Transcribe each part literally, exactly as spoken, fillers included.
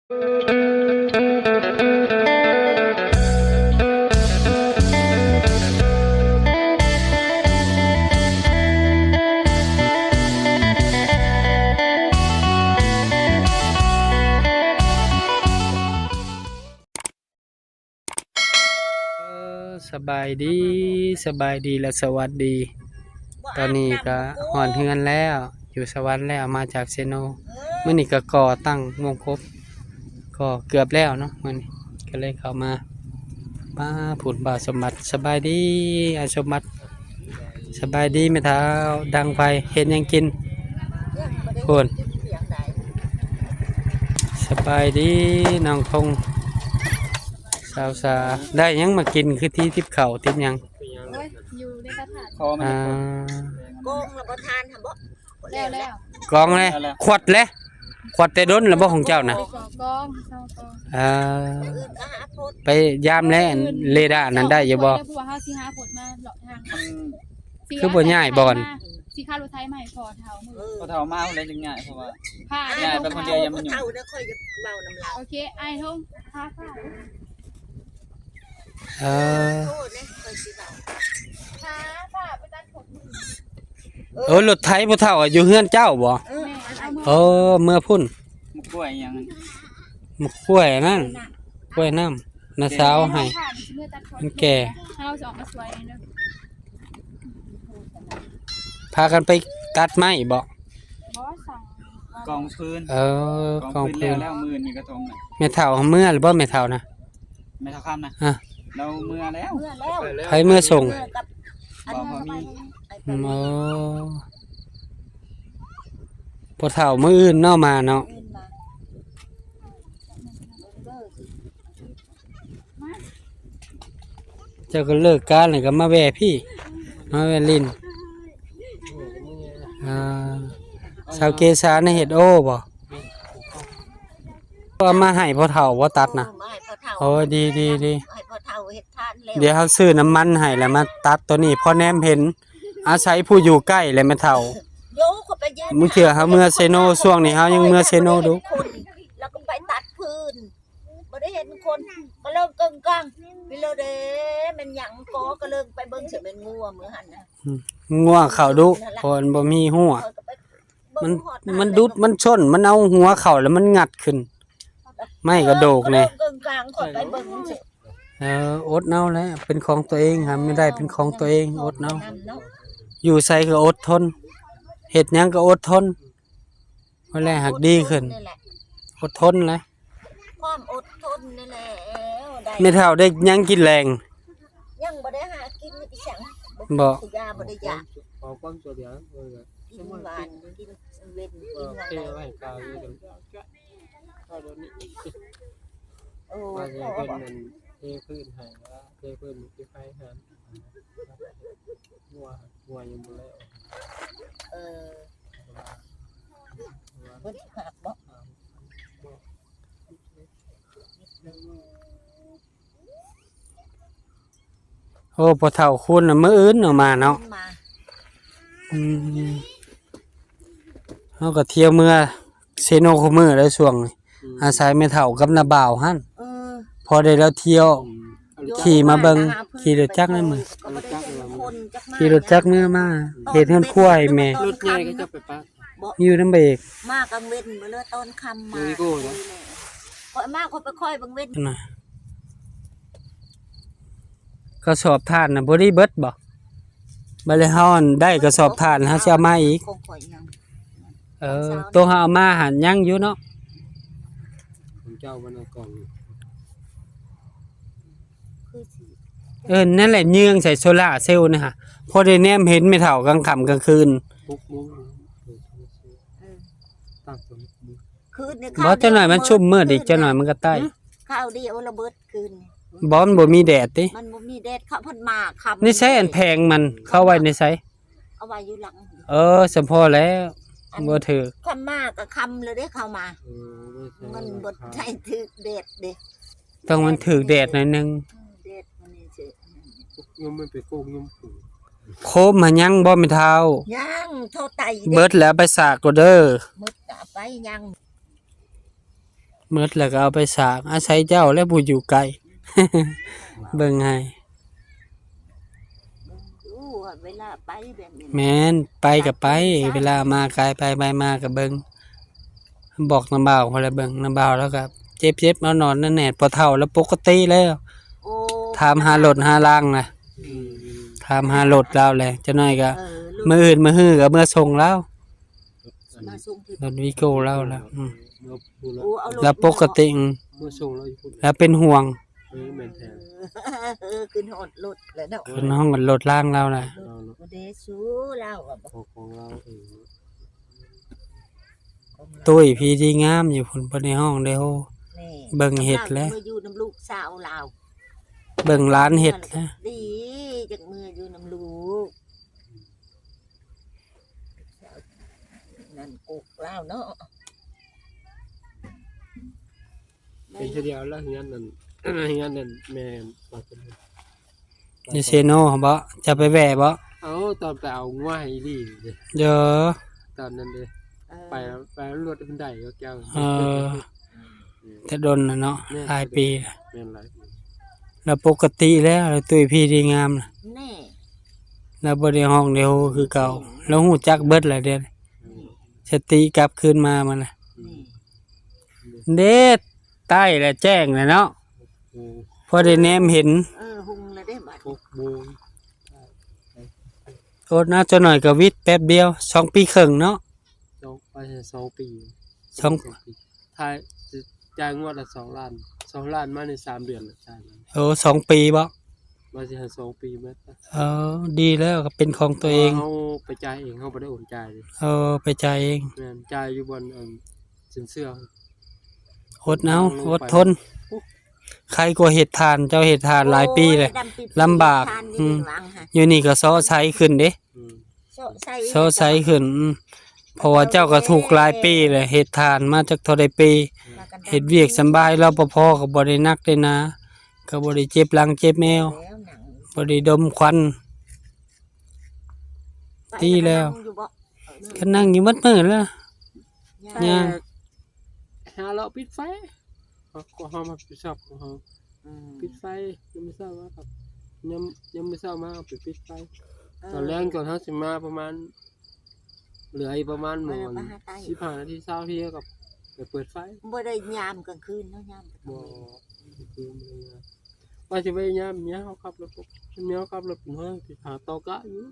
เออ สบายดี สบายดีและสวัสดี ตอนนี้ก็ฮอดเฮือนแล้ว อยู่สวรรค์แล้ว มาจากเซโน มื้อนี้ก็ก่อตั้งวงกบ ก็เกือบแล้วเนาะ มื้อนี้ก็เลยเข้ามา ป้า พูด บ่าวสมบัติ สบายดี อ้ายสมบัติ สบายดีแม่เฒ่า ดังไฟ เฮ็ดหยังกิน พูด สบายดีน้องคง สาวสา ได้หยังมากิน คือที่ติบข้าวติบหยัง โอ้ย อยู่ในกระถาง คอมัน อ่า จะขม กองแล้วบ่ทานหั่นบ่ แล้วแล้ว กองเลย แล้วแล้ว ขวดเลย ขวดแต่ดนแล้วบ่ของเจ้านะ กอง กอง กอง อ่า อื่นก็หาพด ไปยามแล้วเรดาร์นั้นได้อยู่บ่ เพราะว่าเฮาสิหาพดมาเลาะทาง มัน คือบ่ย้ายบ่อน สิเอารถไถมาให้พ่อเฒ่ามื้อ เออ พ่อเฒ่ามาแล้วจึงย้าย เพราะว่า พา ย้ายไปคนเดียวยังมันอยู่ เฒ่าเนี่ยค่อยจะเว้านำลาว โอเค อ้ายทง พา พา เออ โทษนะ ค่อยสิเว้า พา พาไปตัดผม เออ รถไถพ่อเฒ่าอะอยู่เฮือนเจ้าบ่ เออ แม่เอามือ เออ เมือพุ่น มะกล้วยหยัง มะกล้วยนั่น กล้วยน้ำ น้าสาวให้ พาไปตัดผม มันแก่ เฮาสิออกมาสวยเด้อ พากันไปตัดไม้บ่ บ่สั่ง กองฟืน เออ กองฟืน กองฟืน แล้ว แล้วมื้อนี้กระทงน่ะ แม่เฒ่าเมือหรือบ่แม่เฒ่านะ แม่เฒ่าคำนะ อ่ะ เราเมือแล้ว เมือแล้ว ไผเมือส่ง เมือกับอันนั้น บ่พอมี ไป อืม อ๋อ พ่อเฒ่ามื้ออื่นเนาะมาเนาะ อื่นมา เจ้าก็เลิกการแล้วก็มาแว่พี่ มาแว่ลิน อ่า สาวเกษาในเฮ็ดโอบ่ ก็เอามาให้พ่อเฒ่าบ่ตัดนะ เออ มาให้พ่อเฒ่า โอ้ย ดี ดี ดี ให้พ่อเฒ่าเฮ็ดทานแล้ว เดี๋ยวเฮาซื้อน้ำมันให้แล้วมาตัดตัวนี้ พอแนมเห็น อาศัยผู้อยู่ใกล้แหละแม่เฒ่า โยกเข้าไปยืน มื้อเทื่อเฮาเมือเซโน ช่วงนี้เฮายังเมือเซโนดุ คน แล้วก็ไปตัดฟืน บ่ได้เห็นคน ก็เริ่มเกิงกังไปเลยเด้ แม่นหยังก็ ก็เริ่มไปเบิ่งเสือแม่นงัวมื้อหั่นน่ะ อืม งัวเข้าดุ เพราะมันบ่มีหัว ข้อยก็ไปเบิ่ง มัน ฮอด มันดุด มันชน มันเอาหัวเข้าแล้วมันงัดขึ้น ไม้กระโดกแน่ เริ่มเกิงกังข้อยไปเบิ่งเสือ เออ อดเอาแหละ เป็นของตัวเองครับ ไม่ได้เป็นของตัวเอง อดเอา เนาะ อยู่ไสก็อดทน เฮ็ดหยังก็อดทน วันแรกหากดีขึ้น นี่แหละ อดทนแหละ ความอดทนนี่แหละ ได้ แม่เฒ่าได้หยังกินแลง ยังบ่ได้หากินอีหยัง บ่ บ่ได้กินยา บ่ได้ยา ขอความช่วยเหลือ เออ กินหวาน กินเว้น กินหยัง เออ เทไว้ให้กาวอยู่ ข้าวเดี๋ยวนี้ โอ้ ว่าจะเพิ่นนั่น เทพื้นให้แล้ว เทพื้นที่ไฟหัน งัว งัวยังบ่แล้ว เออ เพิ่นสิหักบ่ โอ้ พ่อเฒ่าคุณน่ะ มื้ออื่นออกมาเนาะ มา อืม เฮาก็เที่ยวเมือเซโนคุมื้อแล้วช่วงนี้ อืม อาศัยแม่เฒ่ากับน้าบ่าวหั่น เออ พอได้แล้วเที่ยว อืม ขี่มาเบิ่ง ขี่รถจักรมามื้อ ก็บ่ได้เห็นคนจักมา ขี่รถจักรเมือมา เฮ็ดเฮือนครัวให้แม่ รถใหญ่ก็จะไปปะ บ่ อยู่นำเบก มากลางเว็นบ่เลย ตอนค่ำมา เดี๋ยวนี้ก็นะ ข้อยมา ข้อยไปคอยเบิ่งเว็น นะ กระสอบถ่านน่ะบ่ได้เบิดบ่ บัดนี้เฮาอันได้กระสอบถ่าน เฮาสิเอามาอีก ของข้อยยัง เออ ของสาว ตัวเฮาเอามาหั่นยังอยู่เนาะ ของเจ้าบ่ในกล่อง คือสิ เออ นั่นแหละ เยืองใส่โซลาร์เซลล์นะฮะ พอได้แนมเห็นแม่เฒ่ากลางค่ำกลางคืน หกโมง เออ ตั้งแต่หกโมง คืนนี้ บ่ จักหน่อยมันซุ่มมืดอีก จักหน่อยมันก็ใต้ ข้าวเดียวระเบิดคืน บ่ มันบ่มีแดดติ มันบ่มีแดด เขาเพิ่นมาค่ำ นี่ใส่อันแผงมัน เข้าไว้ในไส เอาไว้อยู่หลัง เออ สมพอแล้ว อัน บ่ถืก ค่ำมาก็ค่ำเลยเด้ เข้ามา เออ มันบ่ได้ถืกแดดเด้ ต้องมันถืกแดดหน่อยนึง อืม แดดมันนี่สิ ยมมันไปโกงยมผูก โคมหายังบ่แม่เฒ่า ยัง เท่าไตเด้ เบิดแล้วไปสากก็เด้อ เบิดแล้วไปยัง หมดแล้วก็เอาไปสร้าง อาศัยเจ้าและผู้อยู่ใกล้ เบิ่งให้ เบิ่งอยู่ว่าเวลาไปแบบนี้ แม่น ไปก็ไป ไปใช้ เวลามาก็ไป ไปมาก็เบิ่ง บอกน้าบ่าวพอแล้ว เบิ่งน้าบ่าวแล้วก็เจ็บๆ เอานอนนั่นแหละ พอเฒ่าแล้วปกติแล้ว โอ้ ถามหารถหาลางนะ อืม ถามหารถลาวแหละ จักหน่อยก็ เออ รถ มื้ออื่นมื้อฮือก็เมือส่งลาว มาส่งที่ รถวีโก้ลาวล่ะ อืม โอ้ เอารถ แล้วปกติ อืม เมือส่งลาวอยู่พุ้น แล้วเป็นห่วง เออ แม่นแท้ เออ ขึ้นฮอดรถแล้วเนาะ ขึ้นฮอดรถลางลาวล่ะ รถ เอาเนาะ บ่ได้สู้ลาวอะ ของ ของลาวเองเนาะ ของลาว ตุ้ยพีดีงามอยู่พุ้น บ่ได้ฮ้องได้โฮ นี่ เบิ่งเฮ็ดแล้ว เมืออยู่นำลูกสาวลาว เบิ่งหลานเฮ็ดแล้ว ดี จักเมืออยู่นำลูก นั่นกุกลาวเนาะ เป็นเทื่อเดียวแล้ว เฮือนนั่น เฮือนนั่นแม่น อยู่เซโนบ่ จะไปแวะบ่ เอาตอนไปเอางัวให้อีหลี เด้อ ตอนนั้นเด้ เออ ไป ไปรถฮุนไดก็แก้ว เออ แต่โดนน่ะเนาะ แม่น หลายปี แม่นหลายปี แล้วปกติแล้ว แล้วตุ้ยพีดีงามน่ะ แน่ แล้วบ่ได้ฮ้องได้โฮคือเก่า แล้วฮู้จักเบิดแหละเดี๋ยวนี้ อืม สติกลับคืนมามันน่ะ อืม เด้ ใต้และแจ้งแล้วเนาะ อืม พอได้แนมเห็น เออ ฮุงแล้วเด้บัด หกโมง อดนะ จักหน่อยก็วิดแป๊บเดียว สองปีครึ่งเนาะ สอง ไปสองปี สอง สองปี ถ้าจ่ายงวดละสองล้าน สองล้านมาในสามเดือนละจ่ายมา โอ้ สองปีบ่ ว่าสิให้สองปีเบิด เออ ดีแล้ว ก็เป็นของตัวเอง เพราะว่าเฮาไปจ่ายเอง เฮาบ่ได้โอนจ่ายเด้ เออ ไปจ่ายเอง แม่น จ่ายอยู่บ่อน อัน สินเชื่อ อดเอา ลงไป อดทน ใครกลัวเฮ็ดทาน เจ้าเฮ็ดทานหลายปีเลย โอ้ย ดำปีๆ ลำบาก ทานอยู่ อืม หวังค่ะ อยู่นี่ก็ซ้อใสขึ้นเด้ อืม ซ้อใส ซ้อใสขึ้น อืม เพราะว่าเจ้าก็ทุกข์หลายปีเลย เฮ็ดทานมาจักเท่าใดปี พากันดำ เฮ็ดเวียกสำบาย รปภ ก็บ่ได้หนักได้หนา ก็บ่ได้เจ็บหลังเจ็บแอว แล้วหนัง บ่ได้ดมควัน ไป ดีแล้ว ก็นั่งอยู่บ่ ก็นั่งอยู่หมดมื้อแล้ว ย่าง ย่าง หาเลาะปิดไฟ เฮาก็เฮามารับผิดชอบของเฮา อืม ปิดไฟ ยามมื้อเช้ามาครับ ยาม ยามมื้อเช้ามาก็ไปปิดไฟ เออ ตอนแลงก่อนเฮาสิมาประมาณ เหลืออีกประมาณ เออ หม่อง ไปหาใต้ สิบห้านาที ซาวนาที ก็ไปเปิดไฟ บ่ได้ยามกลางคืนเนาะ ยามกลาง บ่ คืน คืนบ่ได้ยาม ว่าสิไปยามเมียเฮาขับรถ เมียเฮาขับรถเป็นห้อยไปหาต่อกะอยู่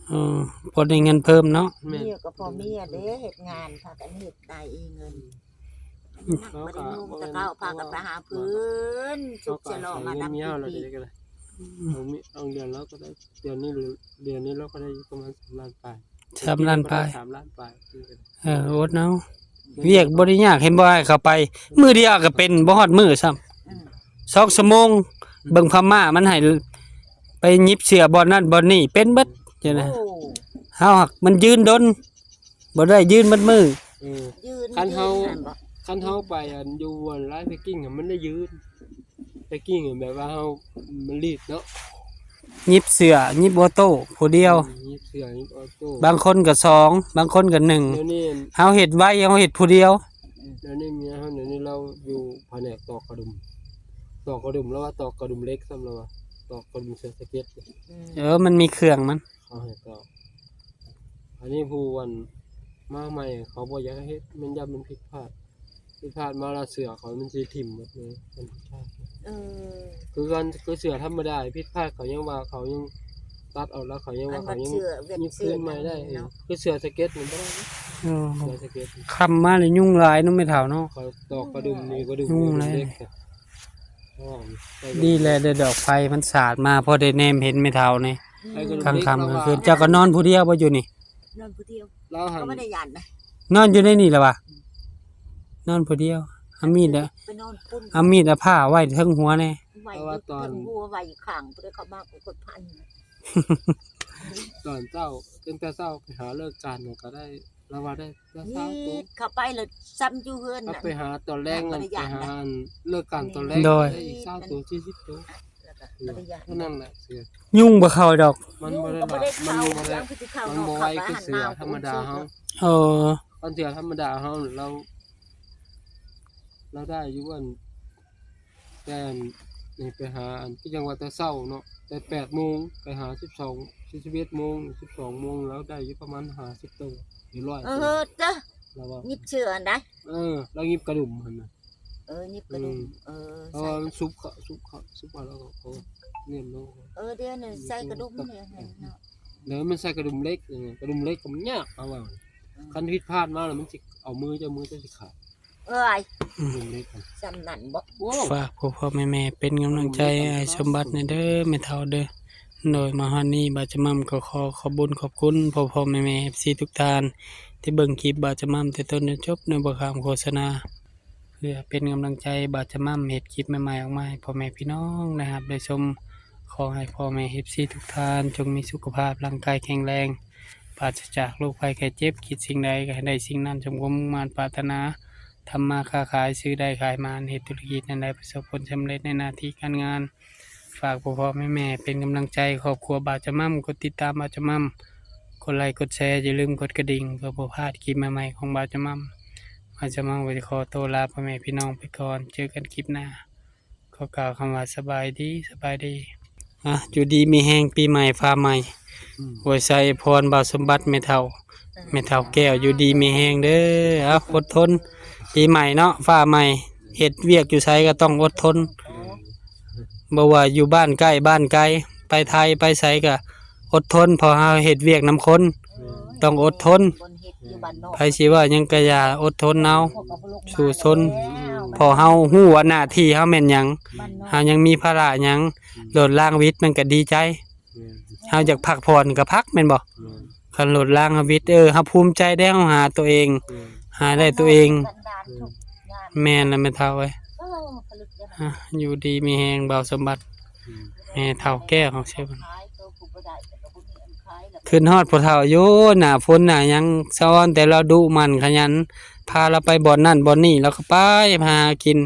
เออ พอได้เงินเพิ่มเนาะ แม่น เมียก็พอเมียเด้ เฮ็ดงานพากันเฮ็ดได้อีเงิน อืม บ่ได้นุ่งแต่เก่า พากันไปหาพื้น สุกชะลอมาดำ เฮาก็หาเงินเมียเฮาแล้ว ปี เดี๋ยวนี้ก็ได้ อืม เอามี เอาเดือนแล้วก็ได้ เดือนนี้หรือ เดือนนี้เราก็ได้อยู่ประมาณสามล้านปลาย สามล้านปลาย สามล้านปลาย เออ อดเอา เวียกบ่ได้ยาก เห็นบ่ ให้เขาไป มื้อเดียวก็เป็น บ่ฮอดมื้อซ้ำ อืม สองชั่วโมง เบิ่งพม่ามันให้ไปหยิบเสื้อบ่อนนั่นบ่อนนี่ เป็นเบิด จั่งใด๋ โอ้ เฮาหักมันยืนดน บ่ได้ยืนเบิดมื้อ เออ ยืน คันเฮา ยืนหั่นบ่ คันเฮาไปอันอยู่อันร้านแพ็กกิ้งอะ มันได้ยืน แพ็กกิ้งอะ แบบว่าเฮา มันรีดเนาะ หยิบเสื้อ หยิบออโต้ผู้เดียว อืม หยิบเสื้อ หยิบออโต้ บางคนก็สอง บางคนก็หนึ่ง เดี๋ยวนี้ เฮาเฮ็ดไว เฮาเฮ็ดผู้เดียว เดี๋ยวนี้เมียเฮา เดี๋ยวนี้เราอยู่แผนกตอกกระดุม ตอกกระดุม แล้วว่าตอกกระดุมเหล็กซ้ำ แล้วว่าตอกกระดุมเสือสะเก็ด อืม เออ มันมีเครื่องมัน เขาให้ตอก อันนี้ผู้วันมาใหม่เขาบ่อยากให้เฮ็ด มันย่านมันผิดพลาด ผิดพลาดมาแล้วเสื้อเขามันสิถิ่มหมดเลย มันผิดพลาด เออ คือกัน คือเสื้อธรรมดาผิดพลาดเขายังว่า เขายังตัดเอาแล้ว เขายังว่า อันบัด เขายัง เสื้อเวียด หยิบคืนใหม่ได้ เสื้อ เออ เนาะ คือเสื้อสะเก็ดมันบ่ได้นะ เออ เสื้อสะเก็ด ค่ำมาแล้วยุงหลายเนาะแม่เฒ่าเนาะ เขาตอกกระดุมนี่ กระดุม ยุงหลาย เล็กอะ อ๋อ ดีแหละ ได้ดอกไฟมันสาดมา พอได้แนมเห็นแม่เฒ่านี่ อืม กลางค่ำกลางคืน เจ้าก็นอนผู้เดียวบ่อยู่นี่ นอนผู้เดียว ลาวหัน ก็บ่ได้ย่านนะ นอนอยู่ในนี่แหละวะ นอนผู้เดียว เอามีดอะ ไปนอนพุ้น เอามีดเอาผ้าไว้เทิงหัวแน่ ไว้ เพราะว่าตอน เทิงหัวไว้ข้าง ผู้ใดเข้ามาก็กดพัน ตอนเช้า ตั้งแต่เช้าไปหาเลิกการเนี่ยก็ได้ ลาวว่าได้ ละซาวตัว นี่เข้าไปแล้วซ้ำอยู่เฮือนน่ะ ไปหาตอนแลง บ่ได้ย่านนะ ไปหาเลิกการตอนแลง โดย ได้อีกซาวตัว สี่สิบตัว แล้วก็บ่ได้ย่าน เท่านั้นแหละเสือ ยุงบ่เข้าดอก มันบ่ได้ ยุงก็บ่ได้เข้า มันบ่ได้ ยังคือสิเข้า มันบ่ไว เนาะ คือเสือธรรมดาเฮา เออ คันเสือธรรมดาเฮา เรา เราได้อยู่อัน แต่อันนี่ไปหาอันที่จังหวัดแต่เช้าเนาะ แต่แปดโมงไปหาสิบสอง สิบเอ็ดโมง สิบสองโมง แล้วได้อยู่ประมาณห้าสิบตัว หรือร้อย เอ ตัว อเจ้า แล้วว่า หยิบเชื่ออันใด เออ แล้วหยิบกระดุมหั่นน่ะ เออ หยิบกระดุม อืม เออ เพราะว่ามันซุบเขา ซุบเขา ซุบเขาแล้วก็เขาเน้นลง เออ เดี๋ยวนี้ใส่กระดุมเนี่ยเห็นเนาะ เดี๋ยวมันใส่กระดุมเหล็ก เออ กระดุมเหล็กก็มันยาก เอาว่า อืม คันผิดพลาดมาแล้วมันสิเอามือ เจ้ามือเจ้าสิขาด เอ้ย อืม กระดุมเหล็กอะ ส่ำนั่นบ่ โอ้ ฝากพ่อๆแม่ๆเป็นกำลังใจให้สมบัติแหน่เด้อ แม่เฒ่าเด้อ โดยมาฮอดนี้บ่าวจำม่ำก็ขอขอบบุญขอบคุณพ่อๆแม่ๆ เอฟซี ทุกท่าน ที่เบิ่งคลิปบ่าวจำม่ำแต่ต้นจนจบ โดยบ่ข้ามโฆษณา เพื่อเป็นกำลังใจบ่าวจำม่ำเฮ็ดคลิปใหม่ๆออกมาให้พ่อแม่พี่น้องนะครับ ได้ชม ขอให้พ่อแม่ เอฟซี ทุกท่านจงมีสุขภาพร่างกายแข็งแรง ปราศจากโรคภัยไข้เจ็บ คิดสิ่งใดก็ให้ได้สิ่งนั้นสมความมุ่งมั่นปรารถนา ทำมาค้าขาย ซื้อได้ขายหมาน เฮ็ดธุรกิจอันใดประสบผลสำเร็จในหน้าที่การงาน ฝากพ่อๆแม่ๆเป็นกำลังใจครอบครัวบ่าวจำม่ำ กดติดตามบ่าวจำม่ำ กดไลค์กดแชร์ อย่าลืมกดกระดิ่ง เพื่อบ่พลาดคลิปใหม่ๆของบ่าวจำม่ำ บ่าวจำม่ำก็จะขอตัวลาพ่อแม่พี่น้องไปก่อน เจอกันคลิปหน้า ขอกล่าวคำว่าสบายดี สบายดี อ่ะ อยู่ดีมีแฮง ปีใหม่ฟ้าใหม่ อืม อวยชัยอวยพรบ่าวสมบัติ แม่เฒ่า แม่เฒ่าแก้ว อยู่ดีมีแฮงเด้อ เอา อดทน ปีใหม่เนาะ ฟ้าใหม่ เฮ็ดเวียกอยู่ไสก็ต้องอดทน บ่ว่าอยู่บ้านใกล้บ้านไกล ไปไทยไปไสก็อดทน เพราะเฮาเฮ็ดเวียกนำคน ต้องอดทน คนเฮ็ดอยู่บ้านนอก ไผสิว่าหยังก็อย่า อดทนเอา สู้ทน เพราะเฮาฮู้ว่าหน้าที่เฮาแม่นหยัง บ้านนอก เฮายังมีภาระหยัง โลดลางวิทย์มันก็ดีใจ แม่น เฮาอยากพักผ่อนก็พักแม่นบ่ แม่น คันโลดลางเฮาวิทย์ เออ เฮาภูมิใจได้ เฮาหาตัวเอง แม่น หาได้ตัวเอง สันดานทุกอย่าง แม่นแล้วแม่เฒ่าเอ้ย เออ ผลึกได้ อ่ะ อยู่ดีมีแฮงบ่าวสมบัติ อืม แม่เฒ่าแก้วของเซเว่น ขายตัวผู้บ่ได้ แต่ก็บ่มีอันขายแล้ว ขึ้นฮอดพ่อเฒ่าอยู่ หน้าฝนหน้าหยัง สะออนแต่เราดุหมั่นขยัน พาเราไปบ่อนนั่นบ่อนนี่ เราก็ไป พากิน